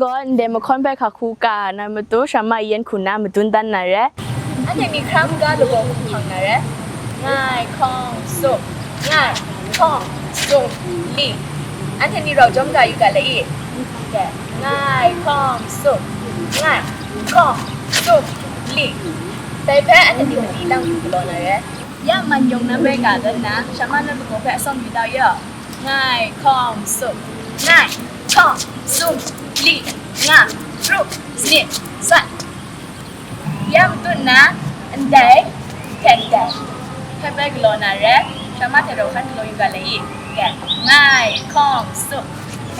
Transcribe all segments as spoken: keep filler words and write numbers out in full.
Gaw ndai mahkawn hpe hka hku ka na matu, shama yen hku na madun dan na re. Anhte ni hkra maga lagaw hku hpang na re. Ngai, hkawng, sum, ngai, hkawng, sum, li. Anhte ni rau jawm ga yu ga le i? Ngai, hkawng, sum, ngai, hkawng, sum, li. Dai hpe anhte ni mali lang hku galaw na re. Ya man yawng na bai ga dan na, shama na lagaw hpe asawm yu da ya. Ngai, hkawng, sum, ngai, hkawng, sum, li, nga, tru, sanit, sat. Ya matut na, ndai, hten dai. Hpe bai galaw na re, shama hte rau hkan galaw yu ga le i? Ngai, hkawng, sum,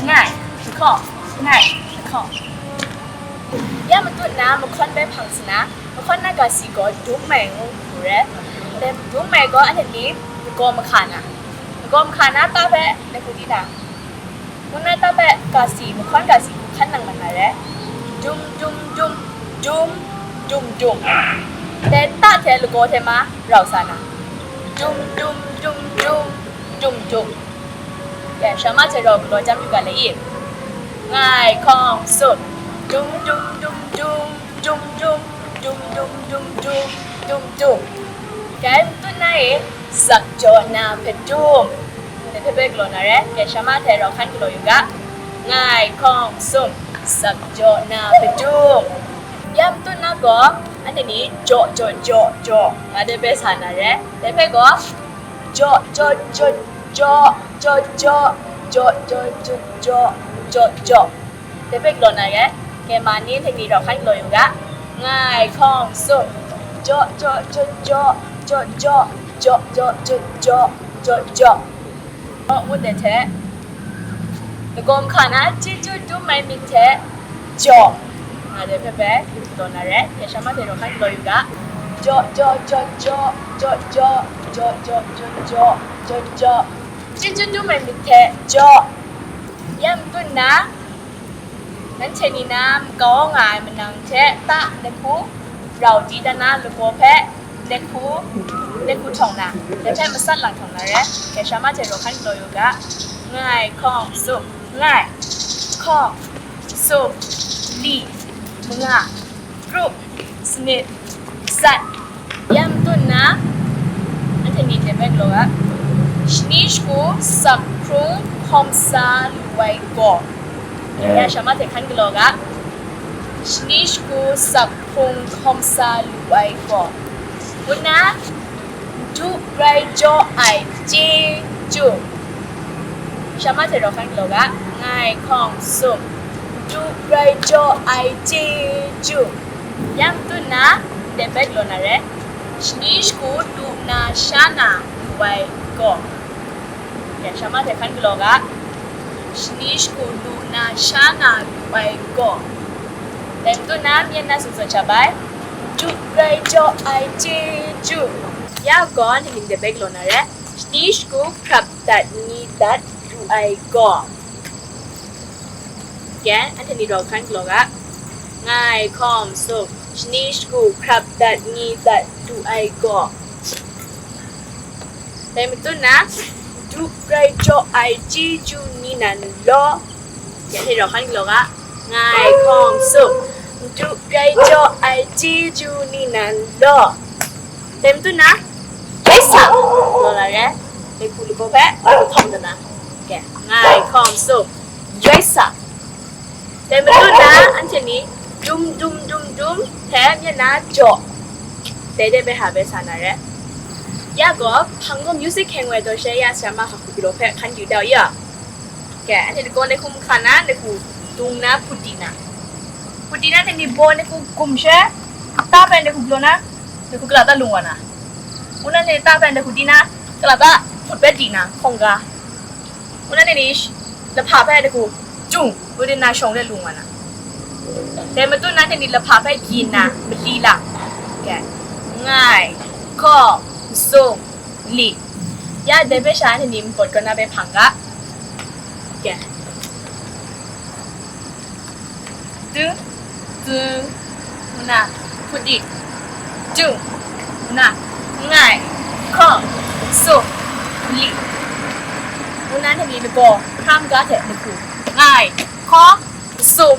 ngai, hkawng, ngai, hkawng. Ya matut na, mahkawn bai hpang sana, mahkawn na ga si gaw, dung mai ngu hku re. Dung mai gaw, anhte ni, lagaw mahka na. Lagaw mahka na, ta hpe, na hku di na. Ngu na ta hpe ga si, mahkawn ga si hku hkan nang mat na re. Dum, dum, dum, dum, dum, dum. Dai ta hte lagaw hte ma rau sa na. Dum, dum, dum, dum, dum, dum. Ya, shama hte rau galaw jam yu ga le i? Ngai, hkawng, sum. Dum, dum, dum, dum, dum, dum, dum, dum, dum, dum, dum, dum. Dai matut na e, sak jaw na hpe dum. Dai hpe bai galaw na re, dai shama hte rau hkan galaw yu ga. Ngai, hkawng, sum, sak jaw na hpe dum. Ya matut na gaw, anhte ni jaw, jaw, jaw, jaw, nga dai bai sa na re. Dai hpe gaw, jaw, jaw, jaw, jaw, jaw, jaw, jaw, jaw, jaw, jaw, jaw, jaw. Dai hpe galaw na re, kei ma ni hte ni rau hkan galaw yu ga. Ngai, hkawng, sum, jaw, jaw, jaw, jaw, jaw, jaw, jaw, jaw, jaw, jaw, jaw, jaw. Ngut ai hte, lagaw mahka na chyeju dum ai myit hte jaw. Nga dai hpe bai galaw na re, kei shama hte rau hkan galaw yu ga. Jaw, jaw, jaw, jaw, jaw, jaw, jaw, jaw, jaw, jaw, jaw, jaw. Chyeju dum ai myit hte jaw. Ya matut na, nanhte ni na makau nga ai manang hte ta na hku rau di dan na, lagaw hpe na hku, na hku htawng na, dai hpe masat lang htawng na re, dai shama hte rau hkan galaw yu ga. Ngai, hkawng, sum, ngai, hkawng, sum, li, manga, kru, sanit, sat. Ya matut na, anhte ni dai bai galaw ga. Shani shagu sap hkrung hkawm sa lu ai gaw. Ya shama hte hkan galaw ga. Shani shagu sap hkrung hkawm sa lu ai gaw. Ngu na, du grai jaw ai chyeju. Shama hte rau hkan galaw ga. Ngai, hkawng, sum, du grai jaw ai chyeju. Ya matut na, dai bai galaw na re. Shani shagu lu na sha na lu ai gaw. Ya shama hte hkan galaw ga. Shani shagu lu na sha na lu ai gaw. Dai matut na, myen na sumsawt sha bai. Du grai jaw ai chyeju. Ya gaw, ni ning dai bai galaw na re. Shani shagu hkrap dat ni dat lu ai gaw. Again, anhte ni rau hkan galaw ga. Ngai, hkawng, sum, shani shagu hkrap dat ni dat lu ai gaw. Dai matut na, du grai jaw ai chyeju ni nan law. Anhte rau hkan galaw ga. Ngai, hkawng, sum, du grai jaw ai chyeju ni nan law. Dai matut na, yoi sa, galaw na re. Dai hku lagaw hpe, htawng dan na. Okay. Ngai, hkawng, sum, yoi sa. Dai matut na, anhte ni, dum, dum, dum, dum, hte myen na jaw. Dai de bai ha bai sa na re. Ya gaw, hpang gaw music heng wai taw she ya sharama hka hku galaw hpe hkan yu dau ya. Okay, anhte lagaw na hku mahka na, na hku dung na, hput di na. Hput di na, anhte ni baw na hku gum she, ta bai na hku galaw na, na hku kala ta lung wa na. Ngu na, anhte ta bai na hku di na, kala ta hput bai di na, hkawng ga. Ngu na, anhte ni sh-, lahpa hpe na hku jung, ngu di na shawng de lung wa na. Dai matut na, anhte ni lahpa hpe gyin na, mali lang. Okay. Ngai, hkawng, sum, li. Ya, dai hpe sha anhte ni npawt kaw na bai hpang ga. Okay. Dung, dung, ngu na, hput di, dung, ngu na, ngai, hkawng, sum, li. Ngu na, anhte ni lagaw hkra maga hte na hku, ngai, hkawng, sum,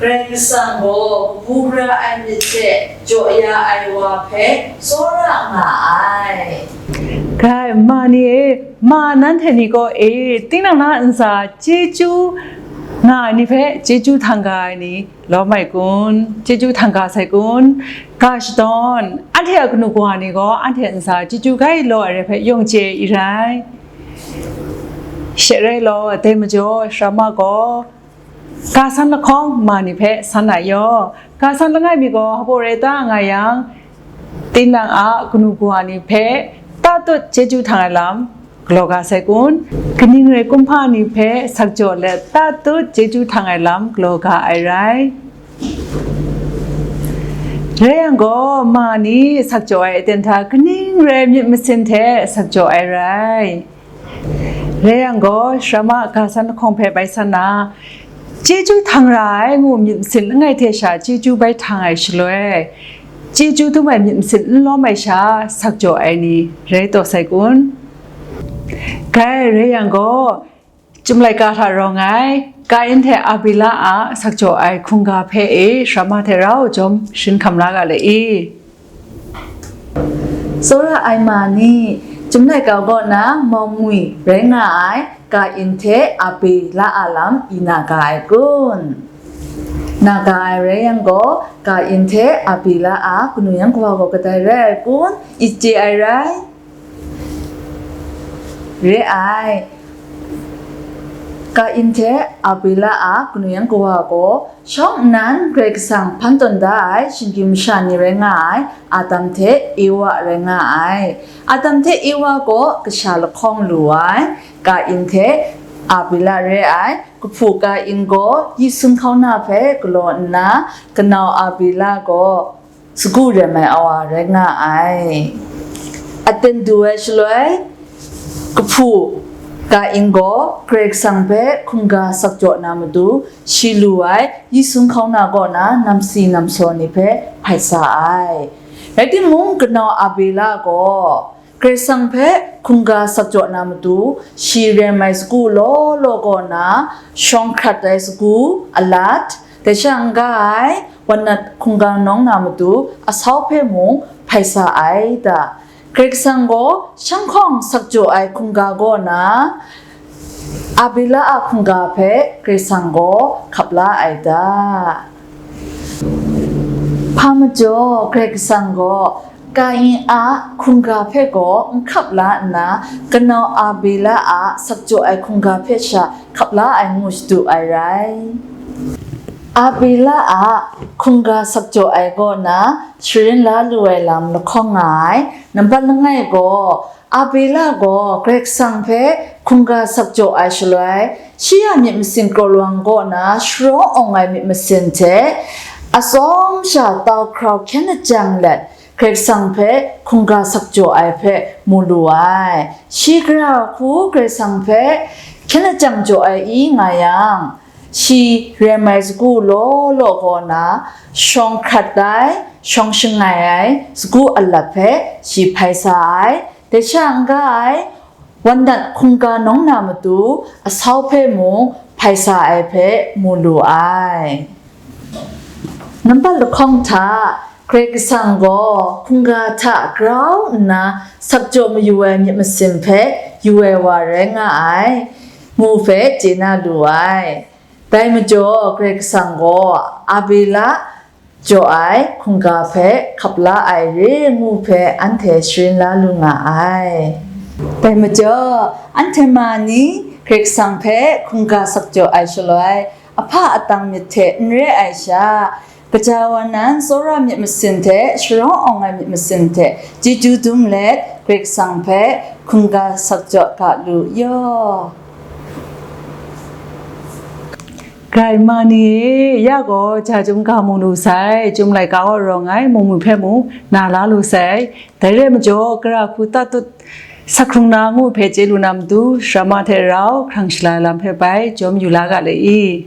Karai Kasang gaw kabu gara ai myit hte jaw ya ai wa hpe tsawra nga ai. Grai, ma ni e, ma nanhte ni kaw e, tinang na ntsa chyeju nga ai ni hpe chyeju htan ga ai ni lawm ai kun? Chyeju htan ga sai kun? Ga shadawn, anhte a kanu kawa ni gaw anhte ntsa chyeju gai law ai re hpe yawng chye i rai. She rai law, dai majaw, Sharama gaw ga san lahkawng ma ni hpe san na yaw. Ga san langai mi gaw hpaw rai ta nga yang, tinang a kanu kawa ni hpe tatut chyeju htang ai lam galaw ga sai kun? Kaning rai kumhpa ni hpe sakjaw let tatut chyeju htang ai lam galaw ga ai rai. Rai yang gaw, ma ni sakjaw ai aten hta kaning rai myit masin hte sakjaw ai rai. Rai yang gaw, Sharama ga san lahkawng hpe bai san na, chyeju htang ra ai ngu myit masin langai hte sha chyeju bai htang ai shaloi, chyeju dum ai myit masin n lawm ai sha sakjaw ai ni rai taw sai kun? Grai, rai yang gaw, Chyum laika hta rawng ai Kain hte Abila a sakjaw ai hkungga hpe e Sharama hte rau jawm sharin hkam la ga le i. Tsawra ai ma ni, Chyum laika kaw na mawng ngwi rai nga ai Kain hte Abila a lam i na ga ai kun? Na ga ai rai yang gaw, Kain hte Abila a kanu yan kawa gaw kadai rai ai kun? I chye ai rai? Re ai. Kain hte Abila a kanu yan kawa gaw, shawng nnan Karai Kasang hpan tawn da ai shinggyim masha ni rai nga ai Adam hte Ewa rai nga ai. Adam hte Ewa gaw kasha lahkawng lu ai. Kain hte Abila re ai. Kahpu Kain gaw Yesu hkauna hpe galaw nna, kanau Abila gaw sagu rem ai awa rai nga ai. Aten du ai shaloi, kahpu Kain gaw Karai Kasang hpe hkungga sakjaw na matu, shi lu ai Yesu hkauna kaw na namsi namsaw ni hpe hpai sa ai. Rai timung, kanau Abila gaw Karai Kasang hpe hkungga sakjaw na matu, shi rem ai sagu law law kaw na, shawng hkrat ai sagu alat, dai sha n-ga ai, wannat hkungga nawng na matu, asau hpe mung hpai sa ai ta? Karai Kasang gaw shanghkawng sakjaw ai hkungga kaw na, Abila a hkungga hpe Karai Kasang gaw hkap la ai ta? Hpa majaw Karai Kasang gaw Kain a hkungga hpe gaw n hkap la nna, kanau Abila a sakjaw ai hkungga hpe sha hkap la ai ngu shadu ai rai. Abila a hkungga sakjaw ai kaw na sharin la lu ai lam lahkawng nga ai. Nambat langai gaw, Abila gaw Karai Kasang hpe hkungga sakjaw ai shaloi, shi a myit masin krawlawang kaw na sharawng awng ai myit masin hte atsawm sha tau hkrau hkyen lajang let, Karai Kasang hpe hkungga sakjaw ai hpe mu lu ai. Shi gara hku Karai Kasang hpe hkyen lajang jaw ai i nga yang, shi rem ai sagu law law kaw na, shawng hkrat ai, shawng shangai ai sagu alat hpe shi hpai sa ai. Dai sha n-ga ai, wannat hkungga nawng na matu asau hpe mung hpai sa ai hpe mu lu ai. Nambat lahkawng hta, Karai Kasang gaw hkungga hta grau nna sakjaw mayu ai myit masin hpe yu ai wa rai nga ai, ngu hpe chye na lu ai. Dai majaw, Karai Kasang gaw Abila jaw ai hkungga hpe hkap la ai re ngu hpe anhte sharin la lu nga ai. Dai majaw, anhte ma ni Karai Kasang hpe hkungga sakjaw ai shaloi, ahpa atang myit hte n re ai sha, kaja wa nan tsawra myit masin hte sharawng awng ai myit masin hte chyeju dum let, Karai Kasang hpe hkungga sakjaw ga lu yaw. Grai ma ni e, ya gaw ja chyum ga mu lu sai, Chyum laika kaw rawng ai mung mi hpe mung na la lu sai. Dai rai majaw, gara hku tatut sa hkrung na ngu hpe chye lu na matu, Sharama hte rau hkrang shala lam hpe bai jawm yu la ga le i?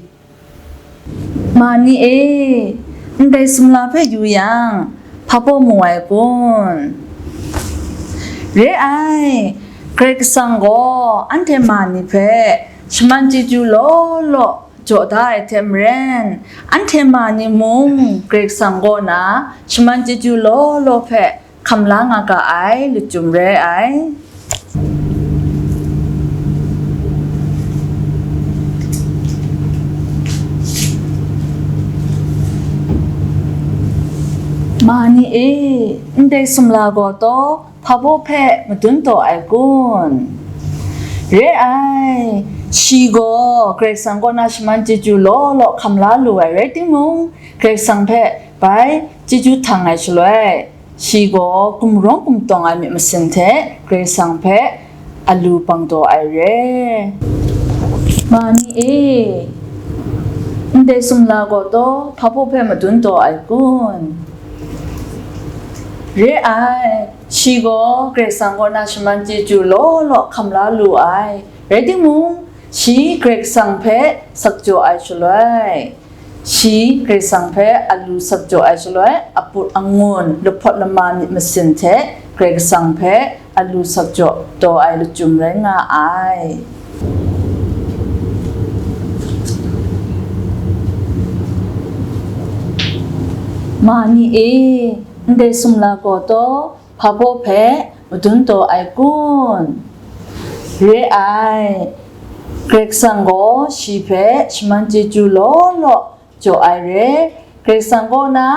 Ma ni e, ndai sumla hpe yu yang, hpa baw mu ai kun? Re ai, Karai Kasang gaw anhte ma ni hpe shaman chyeju law law jaw da ai hte maren, anhte ma ni mung Karai Kasang kaw na shaman chyeju law law hpe hkam la nga ga ai lachyum rai ai. Ma ni e, ndai sumla gaw taw, hpa baw hpe madun taw ai kun? Re ai, shi gaw Karai Kasang kaw na shaman chyeju law law hkam la lu ai rai timung, Karai Kasang hpe bai chyeju htang ai shaloi, shi gaw gumrawng gumtawng ai myit masin hte Karai Kasang hpe alu bang taw ai re. Ma ni e, ndai sumla gaw taw, hpa baw hpe madun taw ai kun? Re ai, shi gaw Karai Kasang kaw na shaman chyeju law law hkam la lu ai, rai timung, shi Karai Kasang hpe sakjaw ai shaloi, shi Karai Kasang hpe alu sakjaw ai shaloi, aput angun, lahpawt lama myit masin hte Karai Kasang hpe alu sakjaw taw ai lachyum rai nga ai. Ma ni e, ndai sumla gaw taw, hpa baw hpe madun taw ai kun? Re ai, Karai Kasang gaw shi hpe shaman chyeju law law jaw ai re. Karai Kasang kaw na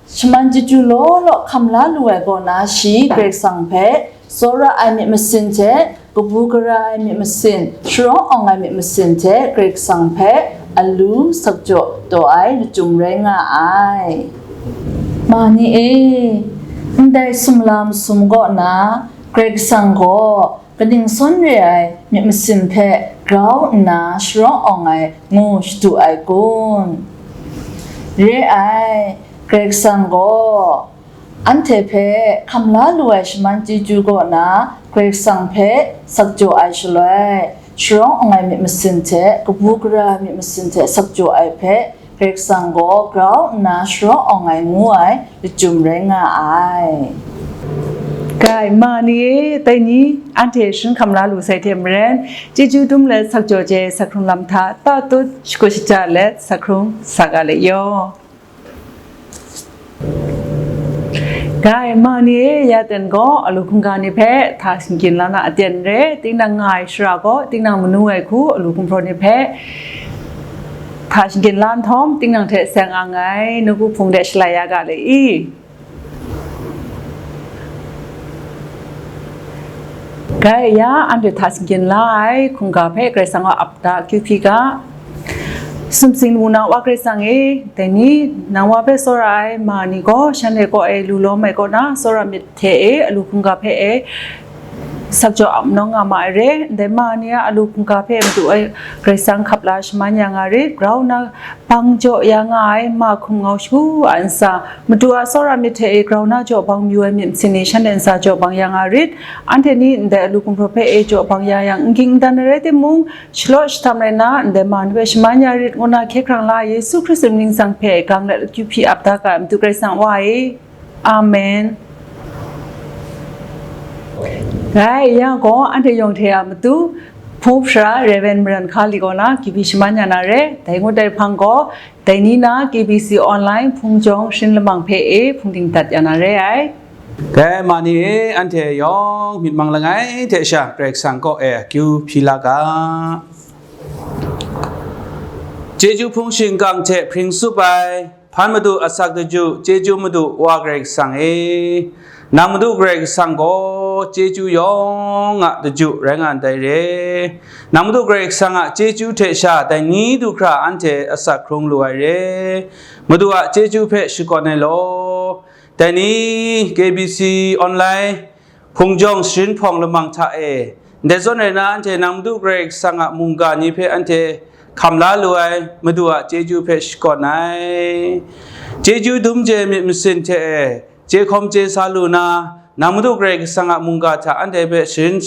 shaman chyeju law law hkam la lu ai kaw na, shi Karai Kasang hpe tsawra ai myit masin hte, kabu gara ai myit masin, sharawng awng ai myit masin hte Karai Kasang hpe alu sakjaw taw ai lachyum rai nga ai. Ma ni e, ndai sumla masum kaw na, Karai Kasang gaw kaning sawn re ai myit masin hpe grau nna sharawng awng ai ngu shadu ai kun? Re ai, Karai Kasang gaw anhte hpe hkam la lu ai shaman chyeju kaw na, Karai Kasang hpe sakjaw ai shaloi, sharawng awng ai myit masin hte, kabu gara ai myit masin hte sakjaw ai hpe, Karai Kasang gaw grau nna sharawng awng ai ngu ai lachyum rai nga ai. Gai, ma ni e, dai ni anhte sharin hkam la lu sai hte maren, chyeju dum let sakjaw je ai sak hkrung lam hta tatut shakut shaja let sak hkrung sa ga let yaw. Gai, ma ni e, ya ten gaw alu hkungga ni hpe hta shingkyin la na aten re, tinang nga ai shara gaw tinang manu ai hku alu hkumhpraw ni hpe hta shingkyin la nhtawm, tinang hte seng ang ai nawku hpung de shalai ya ga le i? Gai ya, anhte hta shingkyin la ai hkungga hpe Karai Kasang a ap da kyu hpyi ga. Sumsing lamu na Wa Karai Kasang e, dai ni nang wa hpe tsawra ai ma ni gaw, shanhte kaw e lu lawm ai kaw na, tsawra myit hte e, alu hkungga hpe e, sakjaw ap nawng nga ma ai re. Ndai ma ni a alu hkungga hpe Madu ai Karai Kasang hkap la shaman ya nga rit, grau nna bang jaw ya nga ai ma hkum ngau shagu a ntsa, Madu a tsawra myit hte e grau na jaw bang mayu ai myit masin ni shanhte ntsa jaw bang ya nga rit. Anhte ni ndai alu hkumhpraw hpe e jaw bang ya yang, n ging n dan ai rai timung, shalaw shatam rai nna, ndai ma ni hpe shaman ya rit, ngu na hkye hkrang la Yesu Hkristu mying tsang hpe gang let akyu hpyi ap da ga ai Madu Karai Kasang Wa e. Amen. Dai ya gaw, anhte yawng hte a matu, Hpung Sara Rev. Maran Hka Li kaw na, K B C shaman ya na re, dai ngut ai hpang gaw, dai ni na K B C online hpung jawng sharin lamang hpe e hpung dingdat ya na re ai. Dai ma ni e, anhte yawng myit mang langai hte sha Karai Kasang kaw e akyu hpyi la ga. Chyeju hpung shingkang hte hpring tsup ai, Hpan Madu asak daju, chyeju Madu Wa Karai Kasang e, nang Madu Karai Kasang gaw chyeju yawng a daju rai nga ndai re. Nang Madu Karai Kasang a chyeju hte sha dai ni du hkra anhte asak hkrung lu ai re. Madu a chyeju hpe shakawn ai law. Dai ni K B C online hpung jawng sharin hpawng lamang hta e, ndai zawn rai na, anhte nang Madu Karai Kasang a mungga ni hpe anhte hkam la lu ai Madu a chyeju hpe shakawn ai. Chyeju dum je myit masin hte e, chye hkawm chye sa lu na, nang Madu Karai Kasang a mungga hta anhte hpe sharin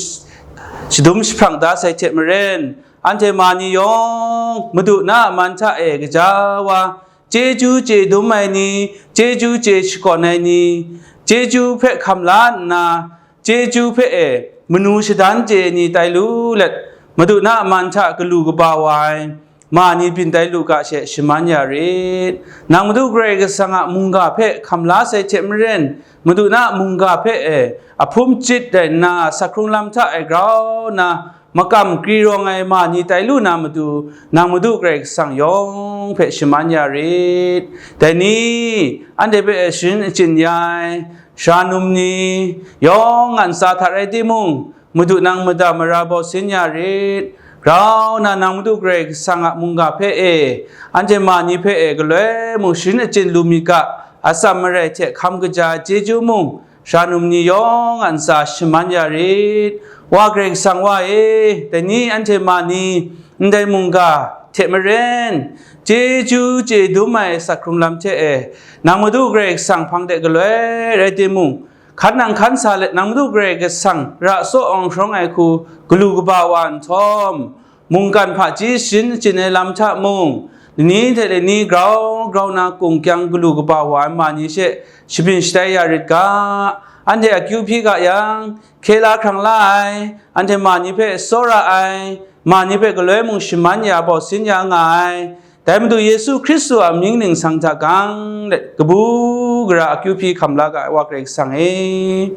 shadum jahprang da sai hte maren, anhte ma ni yawng Madu na a man hta e gaja wa, chyeju chye dum ai ni, chyeju chye shakawn ai ni, chyeju hpe hkam la nna, chyeju hpe e manu shadan chye ai ni tai lu let, Madu na a man hta galu kaba wa ai, ma ni byin tai lu ga she shaman ya rit. Nang Madu Karai Kasang a mungga hpe hkam la sai hte maren, Madu na mungga hpe e ahpum chyit rai nna, sak hkrung lam hta e grau nna, makam kri rawng ai ma ni tai lu na matu, nang Madu Karai Kasang yawng hpe shaman ya rit. Dai ni, anhte hpe sharin achyin ya ai, sara num ni, yawng a ntsa hta rai timung, Madu nang mada mara bau sin ya rit. Grau na nang Madu Karai Kasang a mungga hpe e, anhte ma ni hpe e galoi mung sharin achyin lu myit ga, atsam marai hte hkam kaja ai chyeju mung, sara num ni yawng a ntsa shaman ya rit. Wa Karai Kasang Wa e, dai ni anhte ma ni ndai mungga hte maren, chyeju chye dum ai sak hkrung lam hte e, nang Madu Karai Kasang hpang de galoi rai timung, hkan nang hkan sa let nang Madu Karai Kasang ra tsaw awng hkrawng ai hku galu kaba wa nhtawm, mungkan hpaji sharin achyin ai lam hta mung, lani hte lani grau grau na kung kyang galu kaba wa ai ma ni she shabyin shatai ya rit ga, anhte akyu hpyi ga yang, hkye la hkrang la ai, anhte ma ni hpe tsawra ai, ma ni hpe galoi mung shaman ya bau sin ya nga ai, dai Madu Yesu Hkristu a mying ningsang hta gang let kabu gara akyu hpyi hkam la ga ai Wa Karai Kasang e.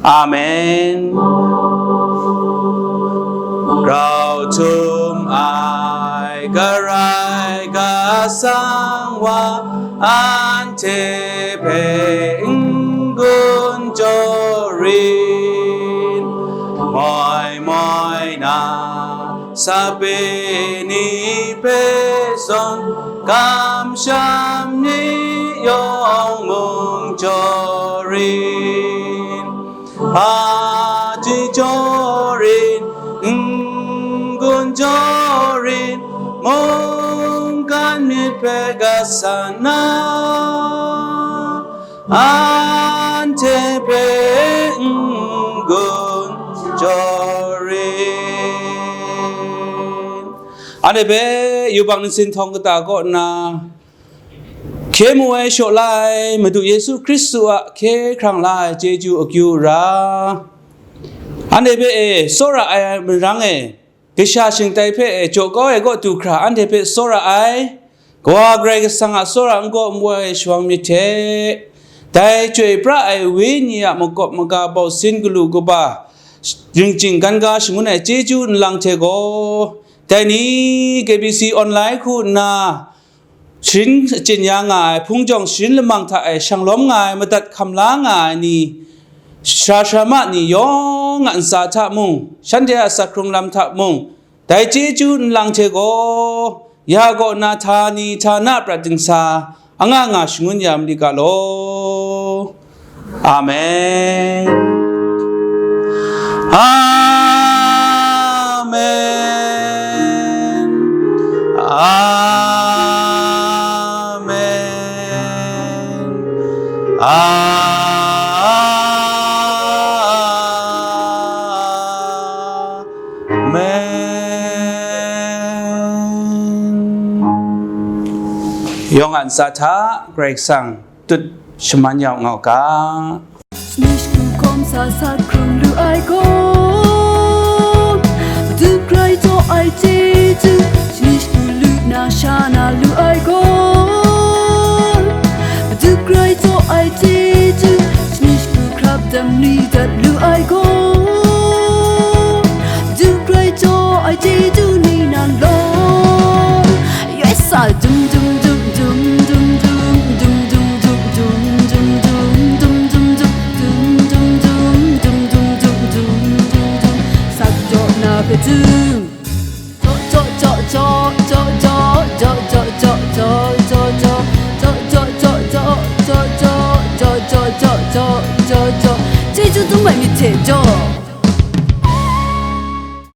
Amen. Grau htum ai Karai Kasang Wa, anhte hpe n-gun jaw rit, moi moi na sape ni hpe zawn, kamsham ni yawng mung jaw rit. Hpaji jaw rit, n-gun jaw rit, mungkan myit hpe gat sa na, anhte hpe n-gun jaw rit. Anhte hpe yubak nsin htawng kata kaw nna, hkye mu ai shaw la ai Madu Yesu Hkristu a hkye hkrang la ai chyeju akyu ra, anhte hpe e tsawra ai marang e, kasha shingtai hpe e jaw kau ai kaw du hkra anhte hpe tsawra ai, Kawa Karai Kasang a tsawra n-gaw n-wai ai shawang myit hte, dai Chyoi pra ai Wenyi a makawp maga bau sin galu kaba, ringjing gan ga shangun ai chyeju nlang hte gaw, dai ni K B C online hku nna sharin achyin ya nga ai, hpung jawng sharin lamang hta e shanglawm nga ai, madat hkam la nga ai ni, sara sara ma ni yawng a ntsa hta mung, shanhte a sak hkrung lam hta mung, dai chyeju nlang hte gaw, ya kaw na htani htana prat dingsa, anga nga shangun ya mali ga law. Amen. Amen. Amen. Amen. Yawng a ntsa hta Karai Kasang tut shaman yau nga u ga. Ni shagu hkawm sa sa hkrung lu ai gaw, Madu Karai taw ai chyeju, ni shagu lu na sha na lu ai